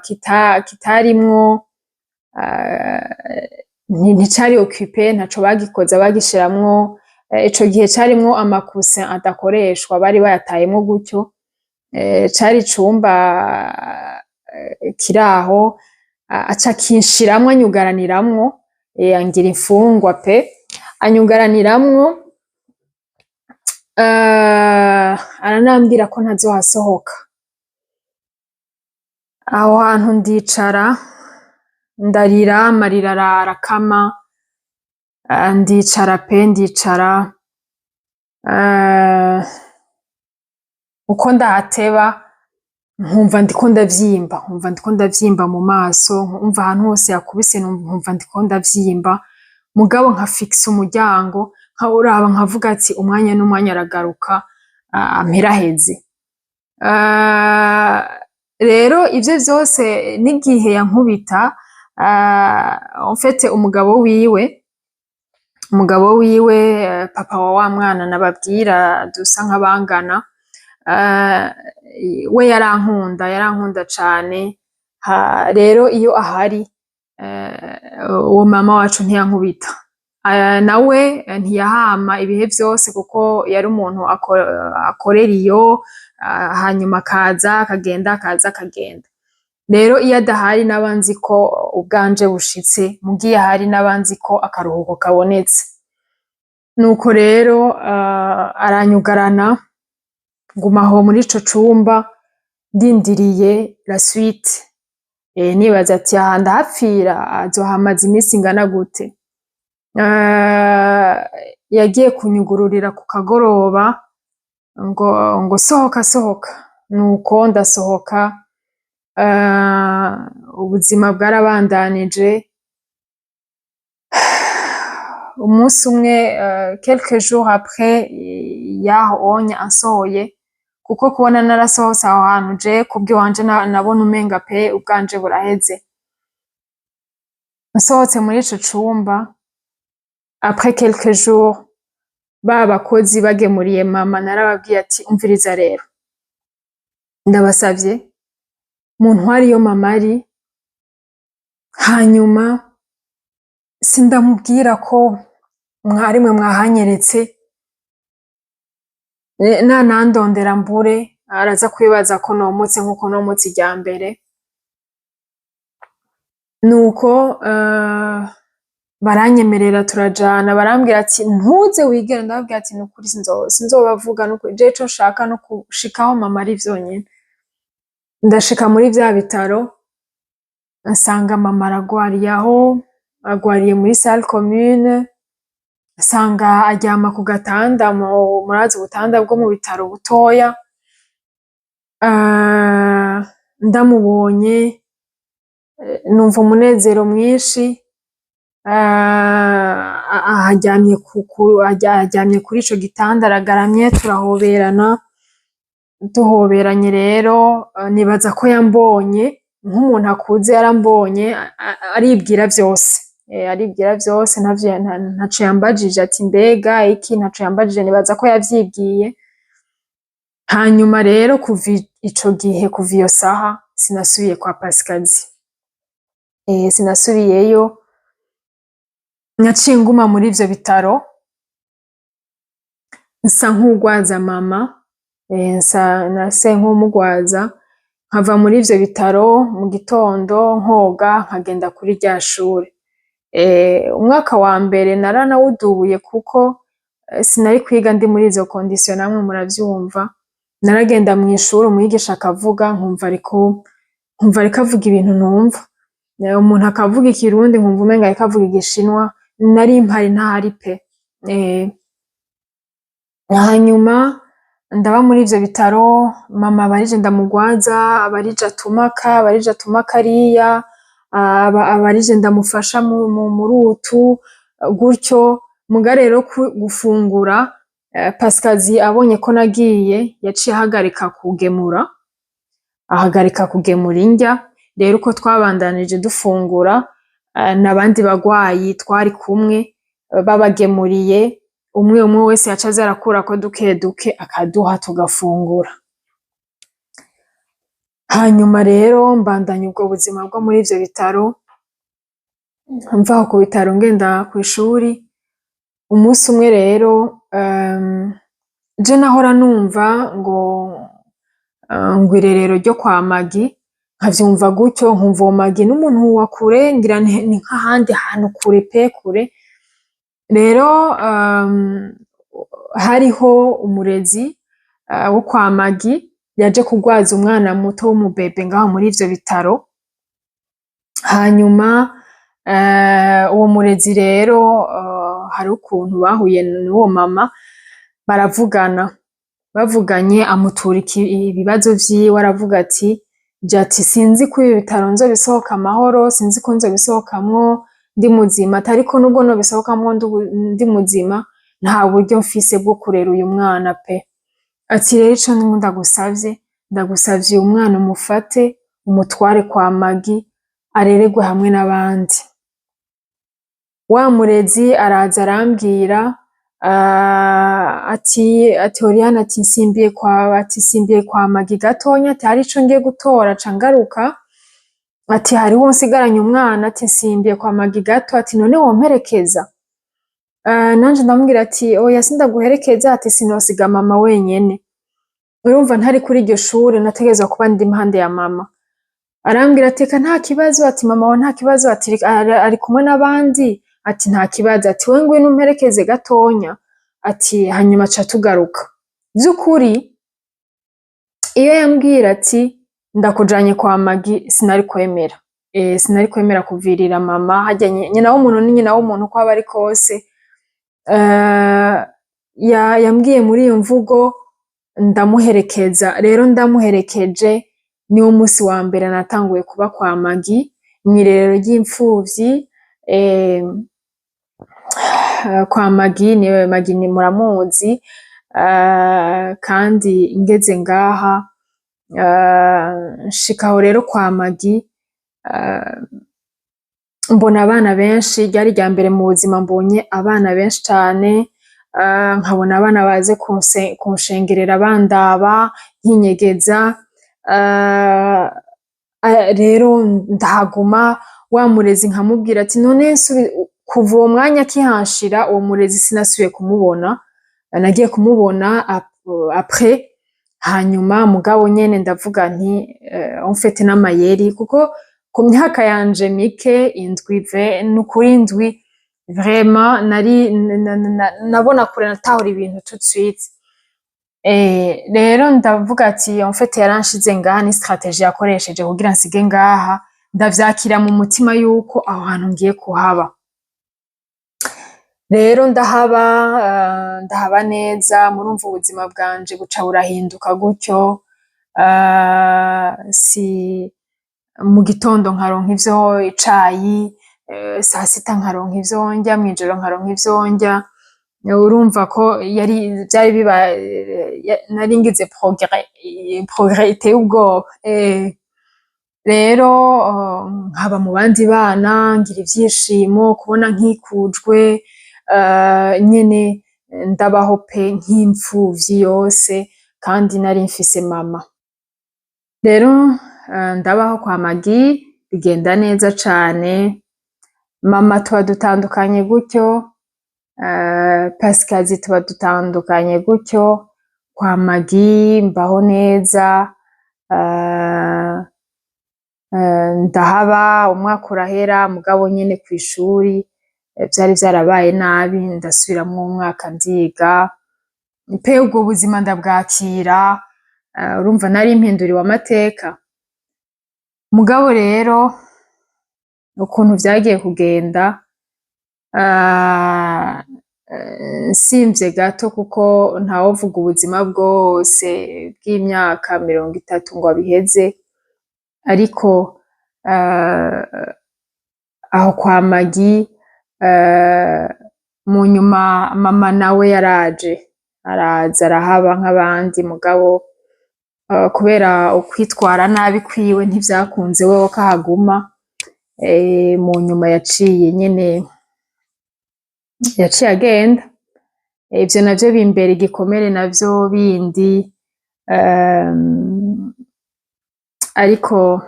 kitarimwo, nticari occupé, ntaco bagikoza bagishiramwo. Ico gihe carimwo ama coussins adakoreshwa, bari bayatayemwo gutyo. Cari icumba kiraho, aca akinshiramwo, anyugaraniramwo, angira imfungwa pe. Anyugaraniramwo, aranambwira ko ntazohasohoka. Aho hantu ndicara, ndarira, amarira arakama, ndicara pe, ndicara, uko ndahateba nkumva ndiko ndavyimba, nkumva ndiko ndavyimba mu maso, nkumva ahantu hose yakubise nkumva ndiko ndavyimba, mugabo nkafikisa umuryango, nkawuraba, nkavuga ati umwanya n'umwanya aragaruka amperaheze. Rero ivyo vyose n'igihe yankubita, en fait umugabo wiwe, papa wa wa mwana nababwira dusa nk'abangana, we yarankunda, yarankunda cane. Rero iyo ahari, uwo mama wacu ntiyankubita. Nawe ntiyahama ibihe vyose kuko yari umuntu akorera iyo, hanyuma akaza akagenda, akaza akagenda. Rero iyo adahari naba nzi ko ubwanje bushitse, muga iyo ahari naba nzi ko akaruhuko kabonetse. Nuko rero aranyugarana, nguma aho muri ico cumba ndindiriye la suite, nibaza ati aha ndahapfira, azohamaza imisi ingana gute? Yagiye kunyugururira ku kagoroba ngo sohoka, sohoka, nuko ndasohoka, ubuzima bwarabandanije. Umunsi umwe, quelques jours après yaho onye ansohoye, kuko kubona narasohotse aho hantu, je kubwiwanje nabona umenga pe ubwanje buraheze. Nsohotse muri ico cumba, après quelques jours, ba bakozi bagemuriye mama, narababwiye ati umviriza rero, ndabasavye muntware iyo mama ari, hanyuma sindamubwira ko mwarimwe mwahanyeretse, nanandondera mbure, araza kwibaza ko nomotse nkuko nomotse irya mbere. Nuko baranyemerera turajana, barambwira ati ntuze wigere, ndababwira ati nukuri sinzobavuga, nukuri jewe ico nshaka nugushika aho mama ari vyonyene. Ndashika muri vya bitaro, nsanga mama aragwariye aho, agwariye muri salle commune, nsanga aryama ku gatanda, murazi ubutanda bwo mu bitaro butoya. Ndamubonye numva umunezero mwinshi, aryamye kuri ico gitanda aragaramye, turahoberana, duhoberanye rero nibaza ko yambonye nk'umuntu akuze, yarambonye aribwira vyose, aribwira vyose, ntaco yambajije ati mbega iki, ntaco yambajije, nibaza ko yavyibwiye. Hanyuma rero kuva ico gihe, kuva iyo saha, sinasubiye kwa Pasikazi, sinasubiyeyo, naciye nguma muri ivyo bitaro, nsa nk'uwugwaza mama, nase nk'uwumugwaza, nkava muri ivyo bitaro mu gitondo nkoga, nkagenda kuri rya shure. Umwaka wa mbere naranawudubuye kuko sinari kwiga ndi muri izo conditions, namwe muravyumva. Naragenda mw'ishure, umwigisha akavuga nkumva ariko avuga ibintu ntumva, umuntu akavuga ikirundi nkumva umenga ariko avuga igishinwa, nari mpari ntahari pe. Hanyuma ndaba muri ivyo bitaro, mama aba arije ndamugwaza, aba arije atumaka, aba arije atuma kariya, aba arije ndamufasha muri utu gutyo. Muga rero gufungura, Pasikazi abonye ko nagiye, yaciye ahagarika kugemura, ahagarika kugemura indya. Rero uko twabandanije dufungura n'abandi bagwayi twari kumwe babagemuriye, umwe umwe wese yaca aza arakurako duke duke akaduha tugafungura. Hanyuma rero mbandanya ubwo buzima bwo muri ivyo bitaro, mva aho ku bitaro ngenda kw'ishuri. Umunsi umwe rero, je nahora numva ngo irerero ryo kwa Magi, nkavyumva gutyo, nkumva uwo Magi n'umuntu wa kure, ngira ni nk'ahandi hantu kure pe kure. Rero hariho umurezi wo kwa Magi yaje kugwaza umwana muto w'umubebe ngaho muri ivyo bitaro. Hanyuma uwo murezi rero hari ukuntu bahuye n'uwo mama baravugana. Bavuganye, amutura ibibazo vyiwe. Aravuga ati ati: "Sinzi ko ibi bitaro nzobisohoka amahoro, sinzi ko nzobisohokamwo ndi muzima." Ati: "Ariko nubwo nobisohokamwo ndi muzima, nta buryo mfise bwo kurera uyu mwana pe." Ati: "Rero ico ndagusavye, ndagusavye uyu mwana umufate umutware kwa Magi arererwe hamwe n'abandi." Wa murezi araza arambwira ati: "Oriane," ati, "nsimbiye kwa Magi gatonya," ati, "hari ico ngiye gutora ca ngaruka," ati, "hariho nsigaranye umwana," ati, "nsimbiye kwa Magi gato," ati, "none womperekeza?" Nanje ndamubwira ati: "Oya, sindaguherekeza," ati, "sinosiga mama wenyene." Urumva ntari kuri iryo shure, nategerezwa kuba ndi impande ya mama. Arambwira ati: "Eka nta kibazo," ati, "mama wawe nta kibazo," ati, "ari kumwe n'abandi," ati, "nta kibazo," ati, "we ngwino umperekeze gatonya," ati, "hanyuma ca tugaruka." Vy'ukuri iyo yambwira ati: "Ndakujanye kwa Magi," sinari kwemera. Sinari kwemera kuvirira mama harya. Nyina w'umuntu ni nyina w'umuntu uko aba ari kose. Yambwiye muri iyo mvugo, ndamuherekeza. Rero ndamuherekeje, niwo musi wa mbere natanguye kuba kwa Magi mw'irerero ry'imfuvyi. Kwa Magi, ni Magi ni muramuzi. Kandi ngeze ngaha, nshika aho rero kwa Magi, mbona abana benshi. Ryari irya mbere mu buzima mbonye abana benshi cane. Nkabona abana baze kunshengerera, bandaba nkinyegeza. Rero ndahaguma. Wa murezi nkamubwira ati: "None kuva uwo mwanya akihanshira, uwo murezi sinasubiye kumubona. Nagiye kumubona après." Hanyuma mugabo nyene ndavuga nti en fait n'amayeri, kuko ku myaka yanje mike, 7, nukuri 7, vraiment nari nabona kure, natahura ibintu tout de suite. Rero ndavuga ati: "En fait yaranshize ngaha, ni stratégie yakoresheje kugira nsige ngaha." Ndavyakira mu mutima yuko aho hantu ngiye kuhaba. Rero ndahaba, ndahaba neza. Murumva ubuzima bwanje buca burahinduka gutyo. Si mu gitondo nkaronka ivyo icayi, saa sita nkaronka ivyo ndya, mw'ijoro nkaronka ivyo ndya. Urumva ko yari vyari biba nari ngize progrès iteye ubwoba. Rero nkaba mu bandi bana, ngira ivyishimo kubona nkikujwe. Nyene ndabaho pe nk'impfuvyi yose, kandi nari mfise mama. Rero ndabaho kwa Magi, bigenda neza cane. Mama tuba dutandukanye gutyo, Pasikazi tuba dutandukanye gutyo. Kwa Magi mbaho neza, ndahaba, umwaka urahera. Mugabo nyene kw'ishuri vyari vyarabaye nabi, ndasubiramwo umwaka, ndiga pe. Ubwo buzima ndabwakira. Urumva nari mpinduriwe amateka. Mugabo rero ukuntu vyagiye kugenda, nsimvye gato, kuko ntawovuga ubuzima bwose bw'imyaka 30 ngo abiheze. Ariko aho kwa Magi, mu nyuma mama nawe yaraje, araza arahaba nk'abandi. Mugabo kubera ukwitwara nabi kwiwe ntivyakunze wewe ko ahaguma. Mu nyuma yaciye nyene, yaciye agenda. Ivyo navyo bimbera igikomere navyo bindi. Ariko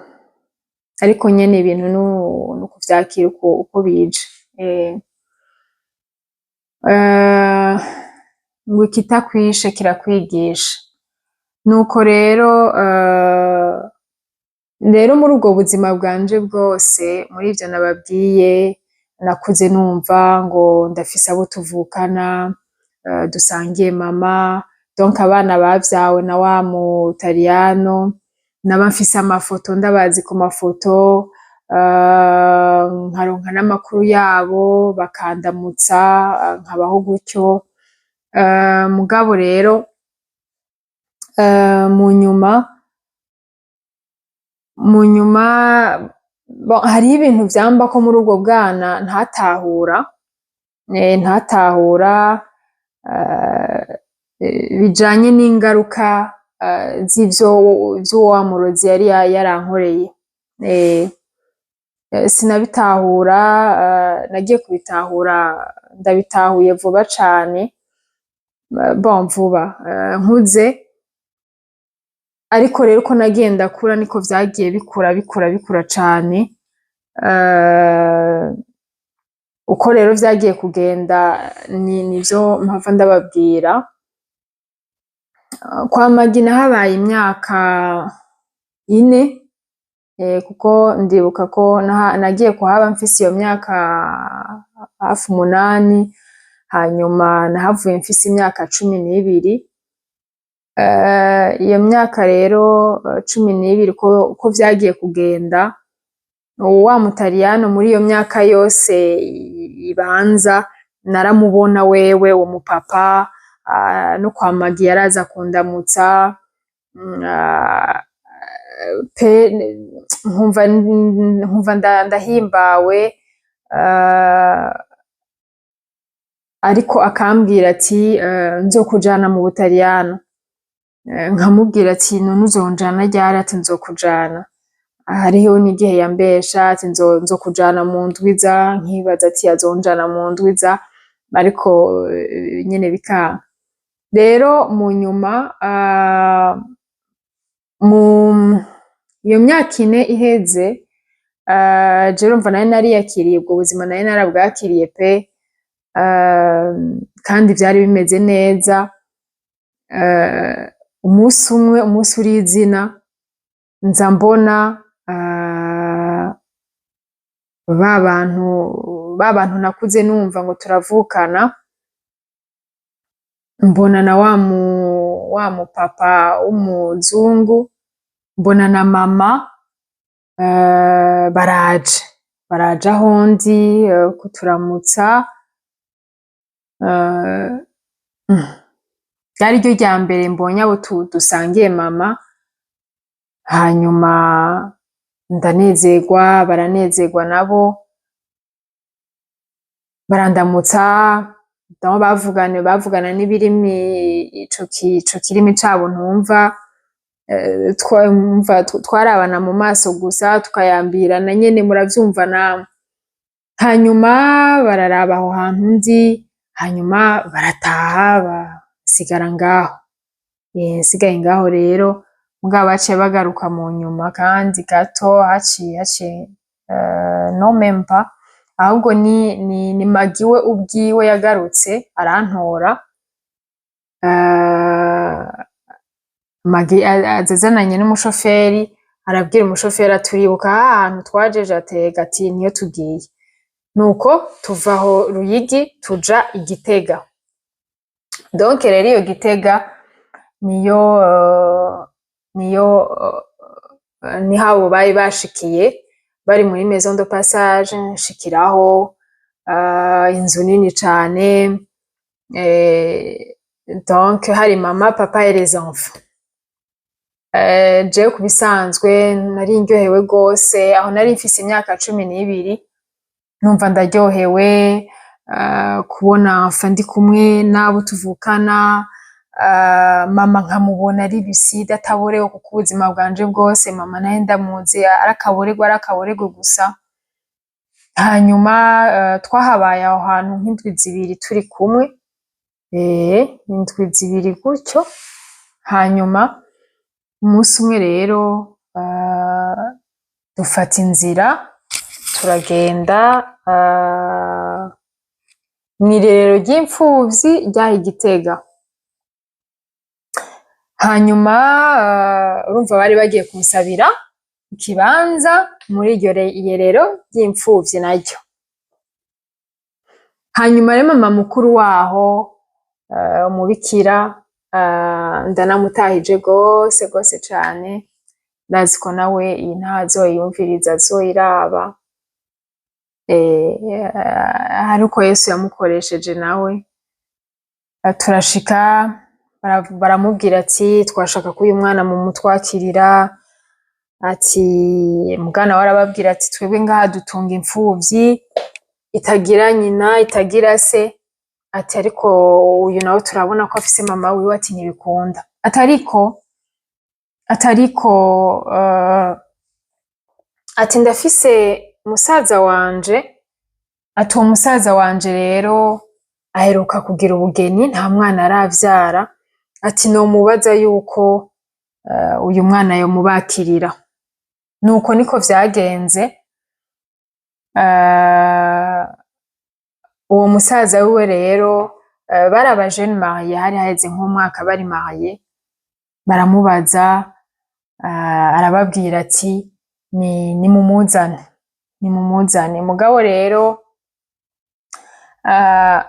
nyene ibintu nukuvyakira uko bije. Ngo ikitakwishe kirakwigisha. Nuko rero rero muri ubwo buzima bwanje bwose, muri ivyo nababwiye. Nakuze numva ngo ndafise abo tuvukana, dusangiye mama, donc abana bavyawe na wa Mutaliyano. Naba mfise amafoto, ndabazi ku mafoto, nkaronka n'amakuru yabo, bakandamutsa, nkabaho gutyo. Mugabo rero mu nyuma, bon, hariho ibintu vyambako muri ubwo bwana ntatahura, bijanye n'ingaruka z'ivyo vy'uwo wa murozi yari yarankoreye. Sinabitahura, nagiye kubitahura ndabitahuye vuba cane, bon, vuba, nkuze. Ariko rero uko nagiye ndakura niko vyagiye bikura, bikura, bikura cane. Uko rero vyagiye kugenda nivyo mpava ndababwira. Kwa Magi nahabaye imyaka 4, kuko ndibuka ko nagiye kuhaba mfise iyo myaka hafi 8, hanyuma nahavuye mfise imyaka 12. Iyo myaka rero 12, uko vyagiye kugenda, wa Mutaliyano muri iyo myaka yose ibanza naramubona wewe, uwo mupapa, no kwa Magi yaraza kundamutsa pe, nkumva ndahimbawe, ariko akambwira ati: "Nzokujana mu Butaliyano." Nkamubwira ati: "None uzonjana ryari?" Ati: "Nzokujana." Hariho n'igihe yambesha ati: "Nzokujana mu ndwiza." Nkibaza ati azonjana mu ndwiza, ariko nyene bikanka. Rero mu nyuma, mu iyo myaka 4 iheze, jewe urumva nari nariyakiriye ubwo buzima, nari narabwakiriye pe, kandi vyari bimeze neza. Umunsi umwe, umunsi urizina, nza mbona ba bantu nakuze numva ngo turavukana, mbona na wa mupapa w'umuzungu, mbona na mama, baraje aho ndi kuturamutsa. Ryari ryo rya mbere mbonye abo dusangiye mama, hanyuma ndanezerwa, baranezerwa nabo, barandamutsa, nabo bavugana n'ibirimi, ico kirimi cabo ntumva. Twarabana mu maso gusa, tukayambirana nyene, muravyumva namwe. Hanyuma bararaba aho hantu ndi, hanyuma barataha, basigara ngaho. Nsigaye ngaho rero, mugabo baciye bagaruka mu nyuma kandi gato, haciye non, même pas, ahubwo ni Magi we ubwiwe yagarutse arantora. Magi aza azananye n'umushoferi, arabwira umushoferi ati: "Uribuka hahantu twajeje?" Atega ati: "Niyo tugiye." Nuko tuva aho Ruyigi tuja i Gitega. Donc rero iyo Gitega niyo niho abo bari bashikiye, bari muri maison de passage. Nshikiraho, inzu nini cane, donc hari mama, papa et les enfants. Jewe ku bisanzwe nari ndyohewe gose, aho nari mfise imyaka 12, numva ndaryohewe kubona enfin ndi kumwe n'abo tuvukana, mama nkamubona ari lucide, ataborewe, kuko ubuzima bwanje bwose mama nari ndamuzi ari akaborerwe, ari akaborerwe gusa. Hanyuma twahabaye aho hantu nk'indwi 2 turi kumwe, indwi 2 gutyo. Hanyuma umunsi umwe rero dufata inzira turagenda mw'irerero ry'impfuvyi ryaha i Gitega. Hanyuma urumva bari bagiye kunsabira ikibanza muri iryo rerero ry'impfuvyi naryo. Hanyuma rero mama mukuru waho, umubikira, ndanamutahije gose gose cane, ndazi ko nawe iyi ntazoyumviriza, azoyiraba. Hari uko Yesu yamukoresheje nawe. Turashika, baramubwira ati: "Twashaka ko uyu mwana mumutwakirira." Ati mugana we arababwira ati: "Twebwe ngaha dutunga impfuvyi itagira nyina, itagira se." Ati: "Ariko uyu nawe turabona ko afise mama wiwe." Ati: "Ntibikunda." Ati: "Ariko," ati: "Ndafise musaza wanje." Ati: "Uwo musaza wanje rero aheruka kugira ubugeni, nta mwana aravyara." Ati: "Nomubaza yuko uyu mwana yomubakirira." Nuko niko vyagenze. Uwo musaza wiwe rero, bari aba jeunes mariés, hari haheze nk'umwaka bari mariés. Baramubaza, arababwira ati: "Ni nimumuzane, nimumuzane." Mugabo rero,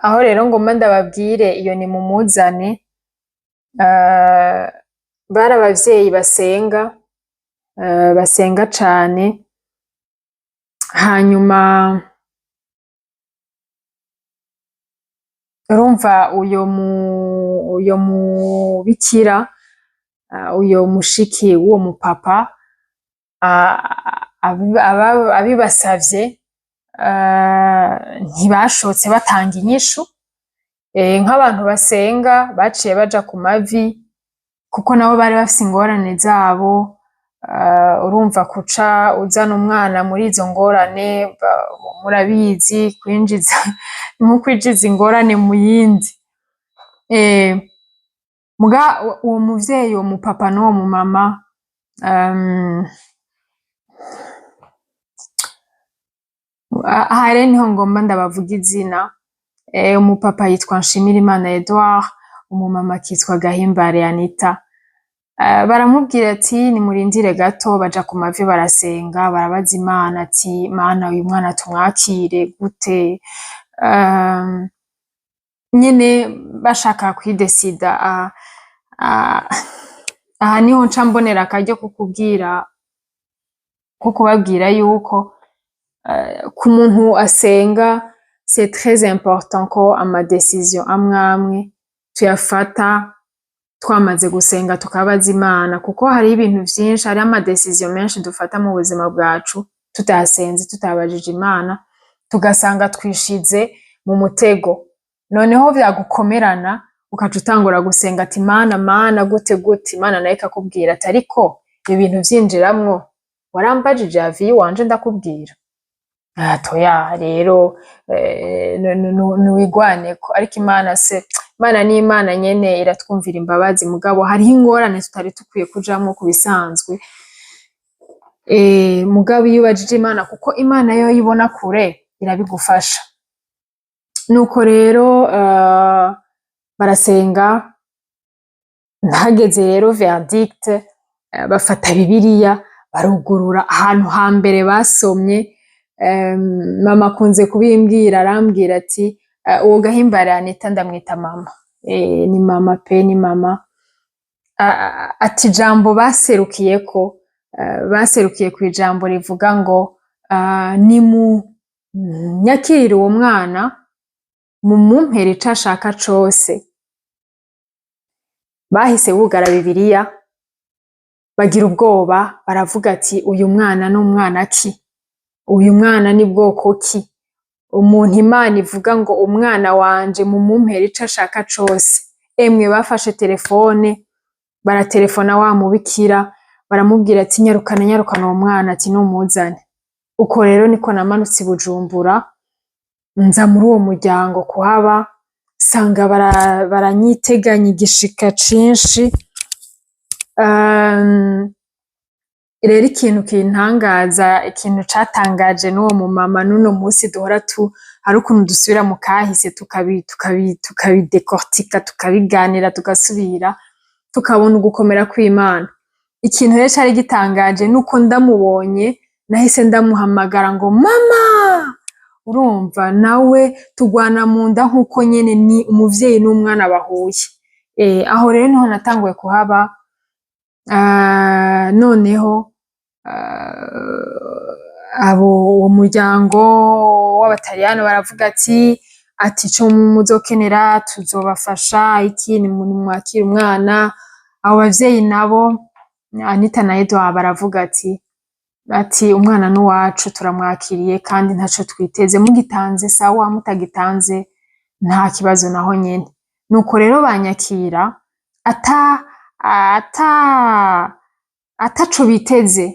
aho rero ngomba ndababwire iyo nimumuzane, bari abavyeyi basenga, basenga cane. Hanyuma urumva uyo mubikira, uyo mushiki w'uwo mupapa, abibasavye, ntibashotse batanga inyishu. Nk'abantu basenga baciye baja ku mavi, kuko nabo bari bafise ingorane zabo. Urumva kuca uzana umwana muri izo ngorane, murabizi, kwinjiza nko kwinjiza ingorane mu yindi. Muga uwo muvyeyi, uwo mupapa n'uwo mumama, aha rero niho ngomba ndabavuga izina. Umupapa yitwa Nshimirimana Edouard, umumama akitwa Gahimbare Anita. Baramubwira ati: "Nimurindire gato." Baja ku mavi, barasenga, barabaza Imana ati: "Mana, uyu mwana tumwakire gute?" Nyene bashaka kwidesida. Aha niho nca mbonera akaryo ko kubabwira yuko ku muntu asenga, c'est très important ko ama décisions amwe amwe tuyafata twamaze gusenga, tukabaza Imana, kuko hariho ibintu vyinshi, hariho ama décisions menshi dufata mu buzima bwacu tutasenze, tutabajije Imana, tugasanga twishize mu mutego. Noneho vyagukomerana, ukaca utangura gusenga ati: "Mana, Mana, gute gute?" Imana nayo ikakubwira ati: "Ariko ibintu vyinjiramwo warambajije avis yiwanje ndakubwira atoya?" Rero niwigwaneko. Ariko Imana se, Imana ni Imana nyene, iratwumvira imbabazi, mugabo hariho ingorane tutari dukwiye kujamwo ku bisanzwe. Mugabo iyo ubajije Imana, kuko Imana yo ibona kure, irabigufasha. Nuko rero barasenga, hageze rero verdict, bafata Bibiliya, barugurura. Ahantu hambere basomye, mama akunze kubimbwira, arambwira ati, uwo Gahimbare Anita, ndamwita mama, ni mama pe, ni mama, ati ijambo baserukiyeko, baserukiye kw'ijambo rivuga ngo: "Nimu nyakirire uwo mwana, mumumpere ico ashaka cose." Bahise bugara Bibiliya, bagira ubwoba, baravuga ati: "Uyu mwana ni umwana ki? Uyu mwana ni bwoko ki? Umuntu Imana ivuga ngo: 'Umwana wanje mumumpere ico ashaka cose.'" Emwe, bafashe telefone, baratelefona wa mubikira, baramubwira ati: "Nyarukana, nyarukana uwo mwana." Ati: "Numuzane." Uko rero niko namanutse i Bujumbura, nza muri uwo muryango kuhaba, sanga baranyiteganye igishika cinshi. Rero ikintu kintangaza, ikintu catangaje n'uwo mumama, n'uno musi duhora tu hari ukuntu dusubira mu kahise, tukabidekortika, tukabiganira, tugasubira tukabona ugukomera kw'Imana. Ikintu rero cari gitangaje nuko ndamubonye, nahise ndamuhamagara ngo: "Mama!" Urumva nawe tugwana mu nda nk'uko nyene ni umuvyeyi n'umwana bahuye. Aho rero niho natanguye kuhaba. Noneho abo uwo muryango w'Abataliyano baravuga ati ico muzokenera tuzobafasha, iki nimwakire umwana. Abo bavyeyi nabo, Anita na Edouard, baravuga ati umwana n'uwacu, turamwakiriye kandi ntaco twiteze, mugitanze sawa, mutagitanze nta kibazo naho nyene. Nuko rero banyakira ata ataco biteze,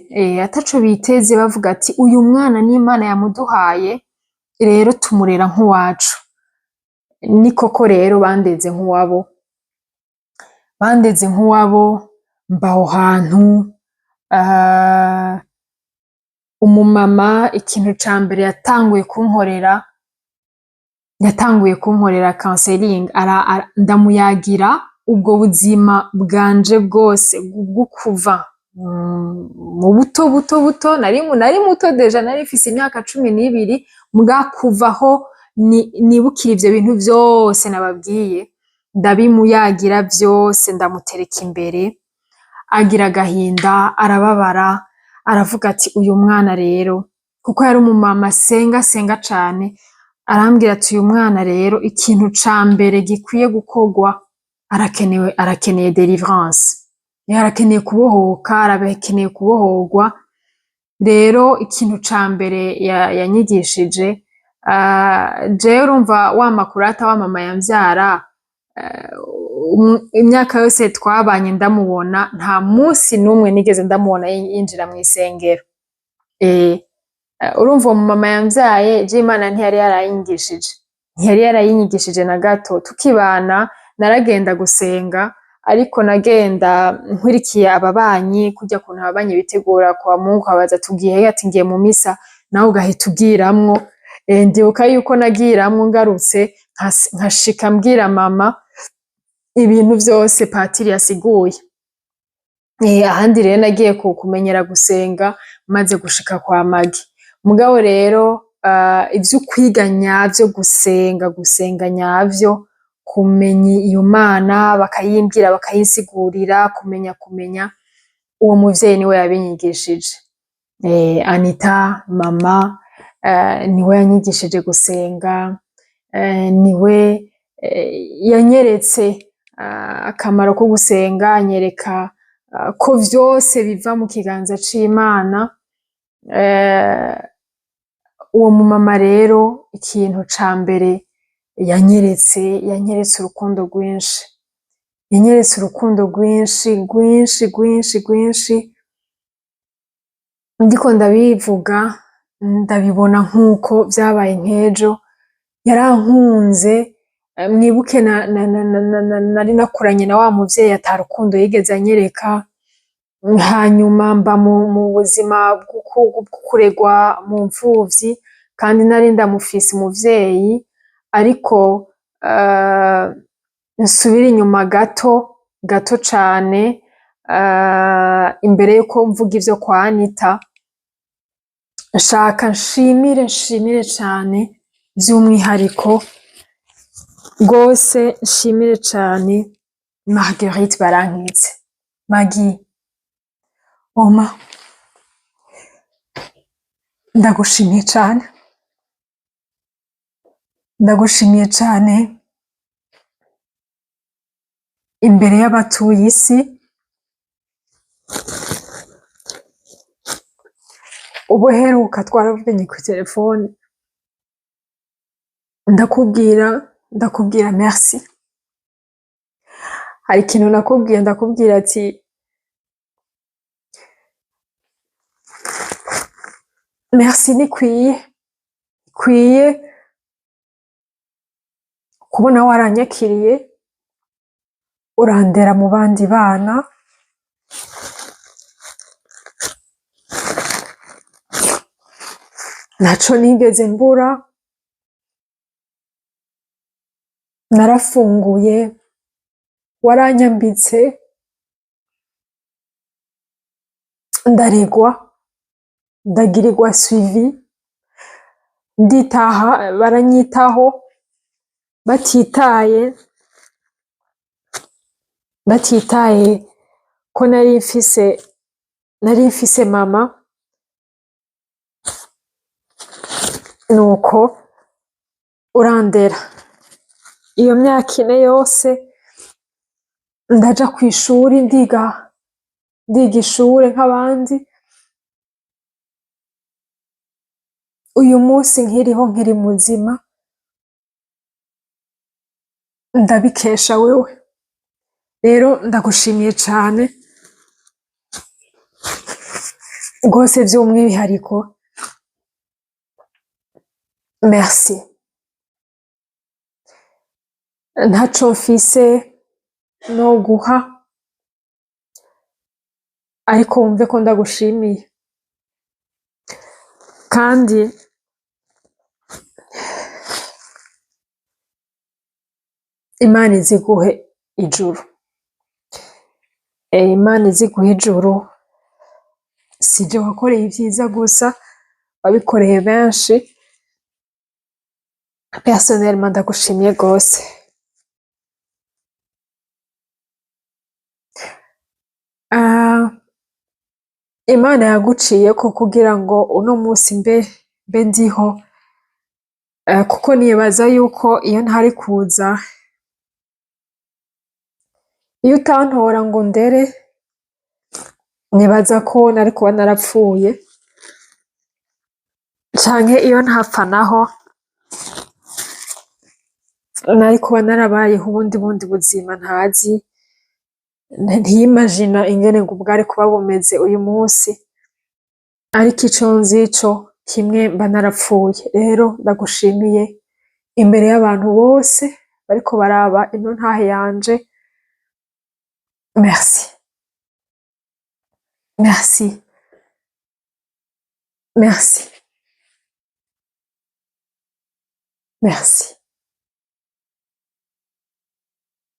ataco biteze, bavuga ati uyu mwana n'Imana yamuduhaye, rero tumurera nk'uwacu. Ni koko rero bandeze nk'uwabo, bandeze nk'uwabo. Mba aho hantu. Umumama ikintu ca mbere yatanguye kunkorera, yatanguye kunkorera counseling. Ndamuyagira ubwo buzima bwanje bwose bwo kuva mu buto buto buto, nari muto déjà, nari mfise imyaka 12, mbwa kuva aho nibukira ivyo bintu vyose nababwiye, ndabimuyagira vyose, ndamutereka imbere, agira agahinda, arababara, aravuga ati uyu mwana rero, kuko yari umumama asenga, asenga cane, arambwira ati uyu mwana rero ikintu ca mbere gikwiye gukorwa, arakenewe, arakeneye délivrance, arakeneye kubohoka, arakeneye kubohorwa. Rero ikintu ca mbere yanyigishije, jewe urumva wa makurata wa mama yamvyara, imyaka yose twabanye ndamubona, nta musi n'umwe nigeze ndamubona yinjira mw'isengero. Urumva uwo mumama yamvyaye, je Imana ntiyari yarayingishije, ntiyari yarayinyigishije na gato. Tukibana naragenda gusenga, ariko nagenda nkwirikiye ababanyi, kurya kuntu ababanyi bitegura kwa Mungu, ukabaza tugiye hehe, ati ngiye mu misa, nawe ugahita ugiramwo. Ndibuka yuko nagiramwo, ngarutse nkashika mbwira mama ibintu vyose patiri yasiguye. Ahandi rero nagiye kumenyera gusenga maze gushika kwa Magi. Mugabo rero ivyo kwiga nyavyo gusenga, gusenga nyavyo, kumenya iyo Mana, bakayimbwira, bakayinsigurira, kumenya uwo muvyeyi niwe yabinyigishije. Anita mama niwe yanyigishije gusenga, niwe yanyeretse akamaro ko gusenga, anyereka ko vyose biva mu kiganza c'Imana. Uwo mumama rero ikintu ca mbere yanyeretse, yanyeretse urukundo rwinshi, yanyeretse urukundo rwinshi rwinshi rwinshi rwinshi. Ndiko ndabivuga ndabibona nk'uko vyabaye nk'ejo. Yarankunze. Mwibuke nari nakuranye na wa muvyeyi ata rukundo yigeze anyereka, hanyuma mba mu buzima bwo kuregwa mu mpfuvyi, kandi nari ndamufise umuvyeyi. Ariko nsubire inyuma gato gato cane, imbere yuko mvuga ivyo kwa Anita, nshaka nshimire cane vy'umwihariko gose, nshimire cane Marguerite Barankitse. Maggie, Oma, ndagushimiye cane, ndagushimiye cane imbere y'abatuye isi. Ubuheruka twaravuganye kuri telefone, ndakubwira merci. Hari ikintu nakubwiye, ndakubwira ati merci ntikwiye, ikwiye kubona waranyakiriye, urandera mu bandi bana. Ntaco nigeze mbura, narafunguye, waranyambitse, ndaregwa, ndagirirwa suivi. Nditaha baranyitaho batitaye ko nari mfise mama. Nuko urandera iyo myaka 4 yose, ndaja kw'ishuri, ndiga ishure nk'abandi. Uyu munsi nkiriho, nkiri muzima, ndabikesha wewe. Rero ndagushimiye cane rwose, vy'umwihariko merci. Ntaco mfise noguha, ariko wumve ko ndagushimiye. Kandi Imana iziguhe ijuru. Imana iziguhe ijuru. Sije wakoreye ivyiza gusa, wabikoreye benshi. Personnellement ndagushimiye gose. Imana yaguciyeko kugira ngo uno musi mbe ndiho, kuko nibaza yuko iyo ntari kuza, iyo utantora ngo ndere, nibaza ko nari kuba narapfuye, canke iyo ntapfa naho nari kuba narabayeho ubundi bundi buzima ntazi, ntiyimagina ingene ngo bwari kuba bumeze uyu munsi. Ariko ico nzi co kimwe, mba narapfuye. Rero ndagushimiye imbere y'abantu bose bariko baraba ino ntahe yanje. Merci, merci, merci, merci.